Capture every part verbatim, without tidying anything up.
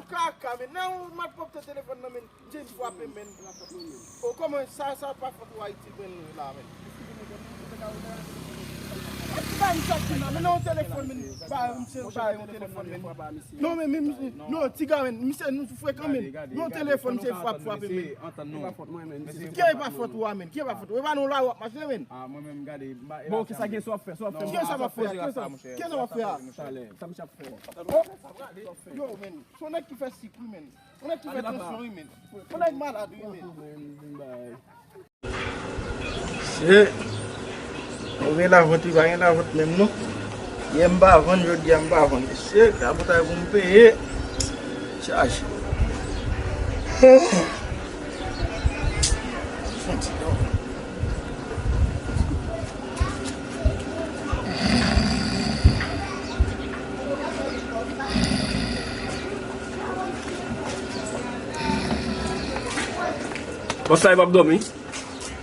Kaka, men nan yon malpwòpte telefòn nan, men, James frape, men. O, kòman sa, sa pa fòt ou Ayiti, men, la, men. Misye ba yon chak moun la, men nan yon telefòn, men, ba misye, ba yon telefòn, men. Non, men, men, misye, non, tiga, men, misye, nou frekan, men. Nan yon telefòn, misye frap, frape, men. Ki e pa fòt ou a, men? Ki e pa fòt ou? E pa nou la w ap mache, men. Bon, kisa gen, sa w ap fè, sa w ap fè? Ki sa w ap fè? Ki sa w ap fè? Sa misye ap fè? Yo, men, se yon nèg ki fè sik, wi, men. Yon nèg ki fè tansyon, wi, men. Yon nèg malad, wi, men. Se, ou gen lavant, wi, pa gen lavant menm, non. Yè m pa vann, jodi a m pa vann. Se, rabotay pou m peye. Chaje. Bòs la, e p ap dòmi?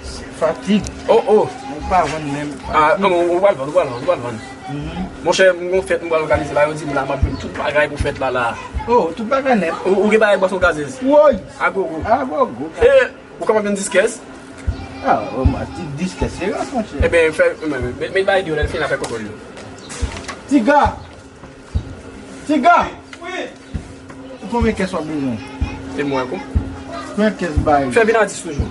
Se fatig. Oh, oh. Mwen pa vann menm. Ah, non, ou pral vann, ou pral vann, ou pral vann. Mhm. Monchè, m gon fèt m pral òganize la, yo di m la m ap jwenn tout bagay pou fèt la, la. Oh, tout bagay nèt. Ou, ou gen bagay bwason gazez? Woy! Agogo. Agogo. E, ou kapab jwenn dis kès? Ah, oh, ma, dis kès se rans, monchè. Ebyen, fè, men, men, men bagay di yo, lè l fini, l ap fè kòkòl yo. Tiga! Tiga! Wi! Konbyen kès w ap bezwen? E mwen kou. Konbyen kès bay? Fè vin a dis toujou.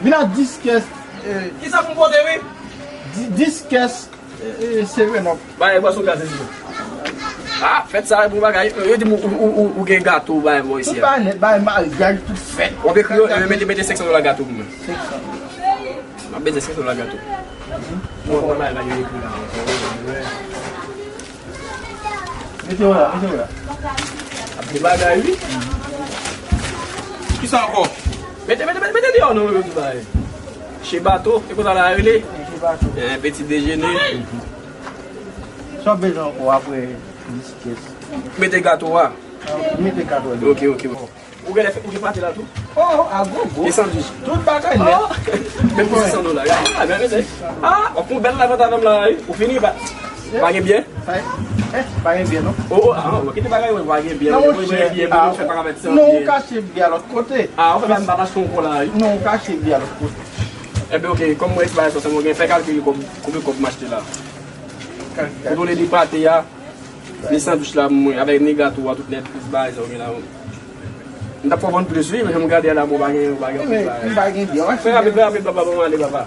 Vin a dis kès. Eh, kisa pou m pote, wi? Di-, dis kès, eh, eh, Seven Up. Bay bwason gazez yo. Ah, fèt sa, bon bagay. Yo di m ou, ou, ou, ou gen gato, bay bò isi a. Tout bagay nèt, bay maryaj, tout fèt. W ap ekri yo, eh, mete, mete senk san dola gato pou mwen. Senk san. M ap bezwen senk san dola gato. Bon, bon, bay, bay, yo ekri la. Mete yo la, mete yo la. Ap gen bagay, wi. Kisa ankò? Mete, mete, mete, mete deyò non, yo di bagay. Che bato, e konsa la rele? Che bato. Eh, peti dejene. Sa w bezwen ankò apre dis kès? Mete gato a. Ah, mete gato a. Ok, ok. Ou gen, ou gen pate la tou? Oh, agogo. E sandwich? Tout bagay nèt. Oh. Men pou sis san dola. Ah, men, men, ah, w ap pran bèl lavant avè m la, wi. Ou fini, pa, pa gen biyè? Pa, eh, pa gen biyè, non. Oh, oh, ah, ou kite bagay, wi, pa gen biyè. Non, monchè, ah, non, ou kache biyè a lòt kote. Ah, ou fè m pa achte yon kola, wi. Non, ou kache biyè a lòt kote. Ebyen, ok, kòm mwen eksperyans, mwen gen fè kalkil kòb, konbyen kòb m achte la. Kalkil. Kontwole de pate a. Ni sandwich la, mwen, avèk ni gato a, tout nèt, plis bagay sa yo gen la, mwen. M t ap fè w vann plis, wi, men jan m gade a la, bon, pa gen, pa gen plis bagay. M pa gen byen, wi. Fè rapid, fè rapid, papa, ban m ale, papa.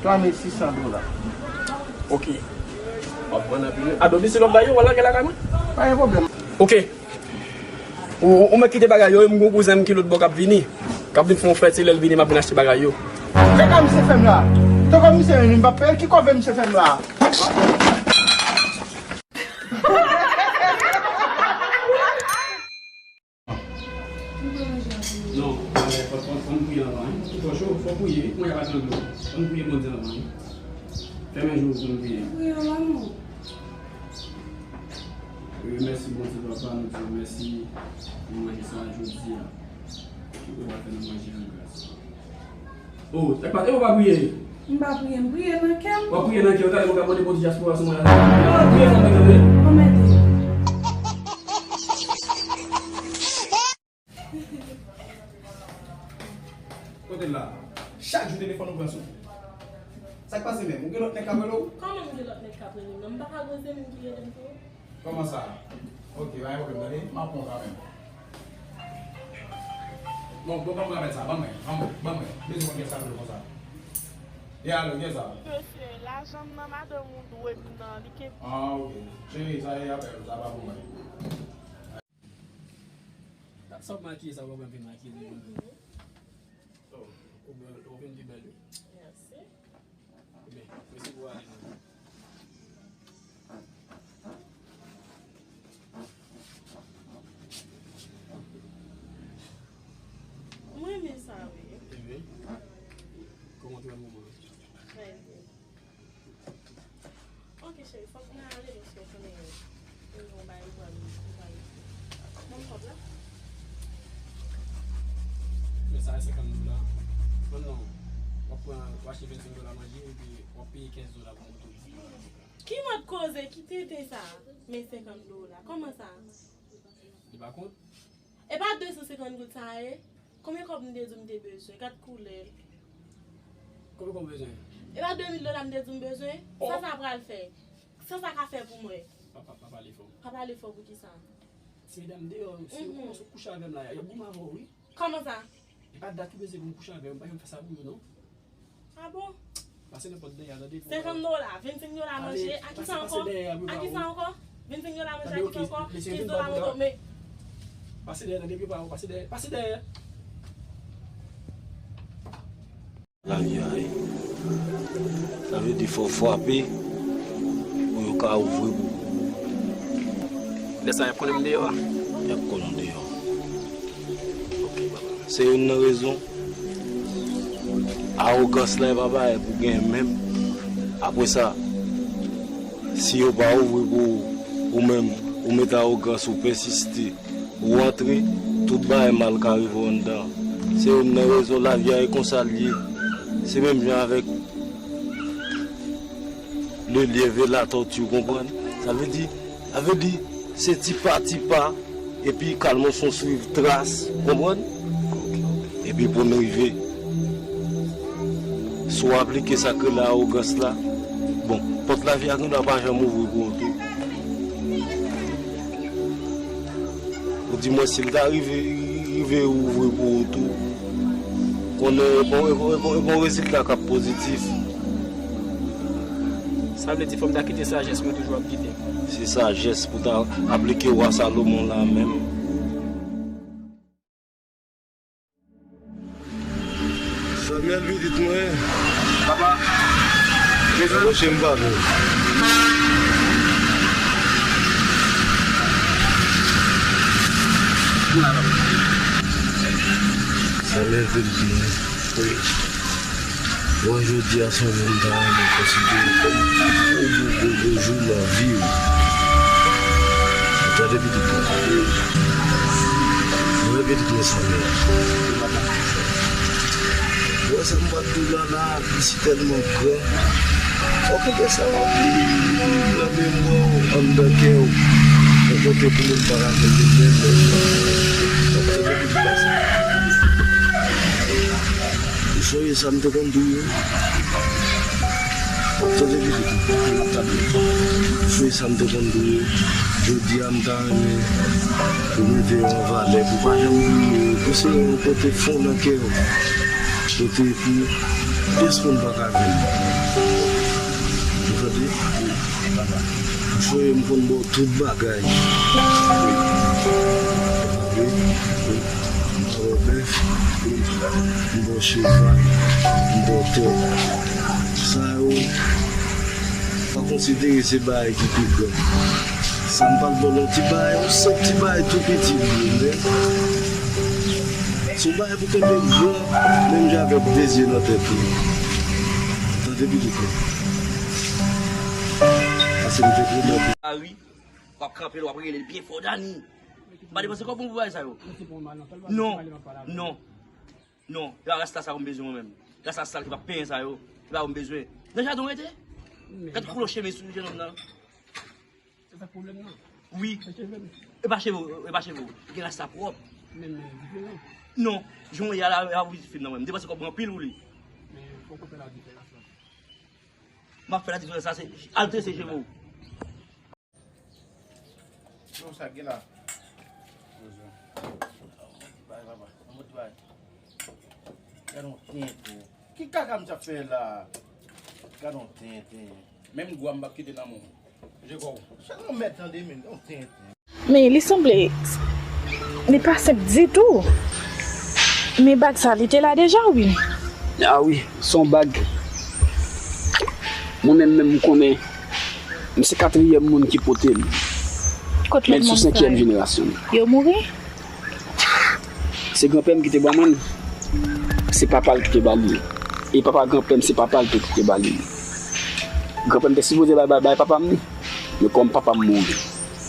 Twa mil sis san dola. Ok. W ap vann anpil, wi. A domicile w ap bay yo, w al lage lakay mwen? Pa gen pwoblèm. Ok. Ou, ou mèt kite bagay yo, m gon kouzen m ki lòt bò k ap vini. K ap vin fè yon fèt, se lè l vini, m ap vin achte bagay yo. Gade sa misye fè m la. Tankou misye menm, li m p ap peye l, ki kòve misye fè m la? Non, fò, fò, fò, fò n priye anvan, wi. Fò cho, fò priye, wi. Mwen ka pa tande w. Fò n priye Bondye anvan, wi. Fèmen je w pou n priye. Priye anvan, non. Wi, mèsi Bondye papa, nou di w mèsi pou manje sa a jodi a. Ou va fè nou manje an gras. Oh, e pa, e ou pa priye? M pa priye, m priye nan kè m. W ap priye nan kè w, talè mwen ka mande Bondye dyaspora sou mwen la. Priye fò mwen tande. Anmède. Kote l la? Chak jou telefòn ou pran sou. Sa k pase menm? Ou gen lòt nèg k ap rele w? Kòman m gen lòt nèg k ap rele m nan? M pa ka gon zanmi m ki rele m tou? Kòman sa? Ok, pa gen pwoblèm, tande. M ap pran w kanmenm. Bon, bon, ban m rapèl sa, ban mwen, ban mwen, ban mwen. Bezwen konn kiyès k ap rele konsa. E alo, kiyès sa? Mesye, lajan m nan madanm ou dwe m nan, li ke... Ah, ok. Cheri, sa e apèl ou, sa pa pou mwen. Sa w makiye, sa w konprann vin makiye devan. Oh, ou bèl, ou vin pi bèl, wi. Mèsi. Ebyen, mèsi pou ale nan. Mwen renmen sa, wi. Ebyen, kòman w twouve moman an? Trè byen. Ok, cheri, fòk mwen ale, paske w konnen, mwen gen yon bagay pou al, pou al. Ban m kòb la. Men sa a senkant dola. Non, non. W ap pran, w achte vennsenk dola manje, epi w ap peye kenz dola pou moto. Ki mòd koze, ki tenten sa? Men senkant dola. Kòman sa? Li pa kont. E pa de san senkant goud sa ye? Konbyen kòb m te di w m te bezwen? Gad koulè l. Konbyen kòb w bezwen? E pa de mil dola m te di w m bezwen? Sa sa pral fè? Sa sa ka fè pou mwen? Pa, pa, pa pale fò. Pa pale fò pou ki sa? Ti medam deyò, si yo kòmanse kouche avè m la, y ap goumen avè w, wi. Kòman sa? E pa dat ou bezwen pou m kouche avè w, m pa janm fè sa pou yo, non. Ah bon? Pase nan pòt dèyè a, tande. Senkant dola, vennsenk dola manje, a ki sa ankò? A ki sa ankò? Vennsenk dola manje, a ki sa ankò? Kenz dola moto, men. Pase dèyè, tande, pye pa w, pase dèyè, pase dèyè. Lavi a ye. Sa vle di fò w frape pou yo ka ouvri pou ou. Lè sa y ap konnen m deyò a? Y ap konnen w deyò. Se youn nan rezon. Awogans la, e pa bagay pou gen menm. Apre sa, si yo pa ouvri pou ou, ou menm, ou met awogans, ou pèsiste, ou antre, tout bagay mal ka rive w anndan. Se youn nan rezon lavi a e konsa l ye. Se menm jan avèk le lièvre et la tortue, ou konprann? Sa vle di, sa vle di, se ti pa, ti pa, epi kalmos on swiv tras, ou konprann? Epi pou n rive. Si w aplike sa k rele awogans la, bon, pòt lavi a gendwa pa janm ouvri pou ou tou. Ou di mwen si l ta rive, rive ouvri pou ou tou, konnen e bon, e bon, e bon, e bon rezilta k ap pozitif. Sa vle di fò m ta kite sajès mwen toujou ap gide m. Se sajès pou ta aplike wa Salomon la menm. Samuel pitit mwen. Papa. Mezanmi. Mouche m pa bon. Samuel pitit mwen. Wi. Bon, jodi a se yon jou m ta renmen konsidere kòm pi gwo, gwo, gwo, gwo jou nan vi w. Ou tande pitit mwen? Mwen pitit mwen Samuel. Ou wè sa m pral di w la la, li si tèlman gran. Fò w kenbe sa w anpil nan memwa w, anndan kè w. Yon kote pou moun pa ka kenbe menm. Fò w kenbe pou di pase. Ou sonje sa m te konn di w yo? W ap tande pitit mwen. Ou sonje sa m te konn di w yo? Jodi a, m ta renmen pou mete yo an valè, pou pa janm bliye yo, pou se yon kote fon nan kè w, kote pou pyès moun pa ka jwenn. Ou tande? Wi, papa. M sonje m konn ba w tout bagay. Wi. Wi, wi. M ba w bèf, m ba w cheval, m ba w tè. Sa yo, pa konsidere se bagay ki pi gran. Sa m pral ba w nan ti bagay, yon senp ti bagay tou piti, bro, men se yon bagay pou kenbe gran, menm jan avèk de zye nan tèt ou. Tande pitit mwen. Pase m te pwomet ou. Ari, w ap kanpe l, w ap rele l byen fò, Dani. M pa depanse kòb mwen pou bagay sa yo. Non, non, non. E pa rasta sa yo m bezwen mwen menm. Rasta sal ki p ap penyen sa yo. Se pa yo m bezwen. Nan jaden w rete? Gad koulè cheve sou jenòm nan. Se sa pwoblèm nan. Wi. Se cheve m. E pa cheve w, e pa cheve w. Gen rasta pwòp. Men, men diferan. Non. Jan w ye a la, e pa pou diferan nan mwen. M depanse kòb mwen anpil pou li. Men fòk ou fè la diferans la. M ap fè la diferans la, se al trese cheve w. Yo, sa gen la? Bay, papa. Anmòd bay. Gade yon tenten. Ki kaka m t ap fè la? Gade yon tenten. Menm gwa m p ap kite nan men w. Je kò w. Chak yon mèt tande, men yon tenten. Men li sanble, li pa senp ditou. Men bag sa, li te la deja, wi. A wi, se yon bag. Mwen menm, menm, m konnen. M se katriyèm moun ki pote l. Kot lòt moun sa yo? Men l sou senkyèm jenerasyon m. Yo mouri? Se granpè m ki te ban mwen l. Se papa l ki te ba li l. E papa granpè m, se papa l tou ki te ba li l. Granpè m te sipoze bay, bay, bay papa m li. Men kòm papa m mouri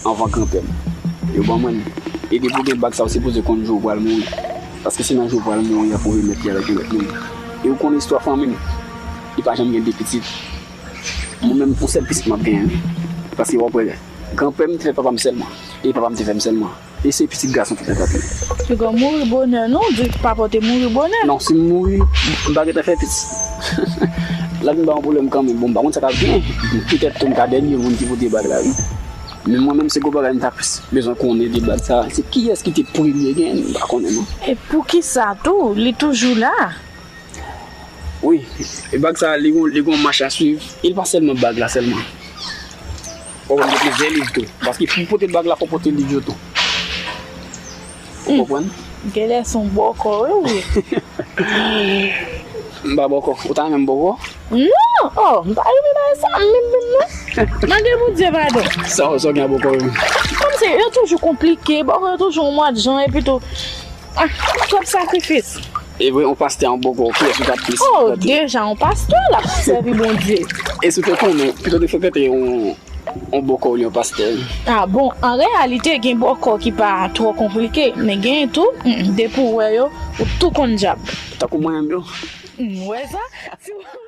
anvan granpè m, yo ban mwen l. E depi w gen bag sa, w sipoze konn jou w pral mouri. Paske se nan jou w pral mouri a pou remèt li avèk yon lòt moun. E ou konnen istwa fanmi m, li pa janm gen de pitit. Mwen menm, yon sèl pitit m ap genyen. Paske w ap wè, granpè m te fè papa m sèlman. E papa m te fè m sèlman. E se pitit gason ki ta tap li. Piga w mouri bonè, non? Di pa pòte mouri bonè. Non, si m mouri, m pa gentan fè pitit. L ap vin ba yon pwoblèm kanmenm. Bon, m pa konn sa k ap gen. Petèt tou m ka dènye moun ki pote bag la, wi. Men mwen menm, se gwo bagay m ta plis bezwen konnen de bag sa. Se kiyès ki te premye gen, m pa konnen, non. E poukisa tou, li toujou la? Wi, e bag sa, li gon, li gon mach a swiv. E li pa sèlman bag la sèlman. Fò w gen plizyè liv tou. Paske pou pote bag la, fò w pote liv yo tou. Ou konprann? Genlè se yon bòkò, wi, wi. M pa bòkò. Ou ta renmen m bòkò? Non! Oh, m pa renmen bagay sa, menm, menm, non. Mande Bondye padon. Sa, sa w gen a bòkò yo? Kòmsi yo toujou konplike, bòkò yo toujou yon mwa de jan, epi tou, ah, twòp sakrifis. E vre, yon pastè, yon bòkò, kiyès ou t ap plis frekante? Oh, deja, yon pastè, l ap sèvi Bondye. E si w te konnen, pito w te frekante yon, yon bòkò olye yon pastè? Ah, bon, an reyalite, gen bòkò ki pa twò konplike, men gen tou, mm, depi w wè yo, ou tou konn djab. Tankou mwen menm yo? Mm, w wè sa? Si w